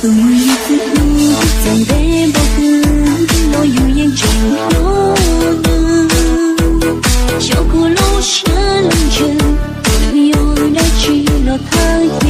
Tus muaj yus txwj hlub txawm ntev npaum twg los yus yeej tseem hlub nws. Xyov kuv lub siab lub ntsws nws yuav dab tsi los thawj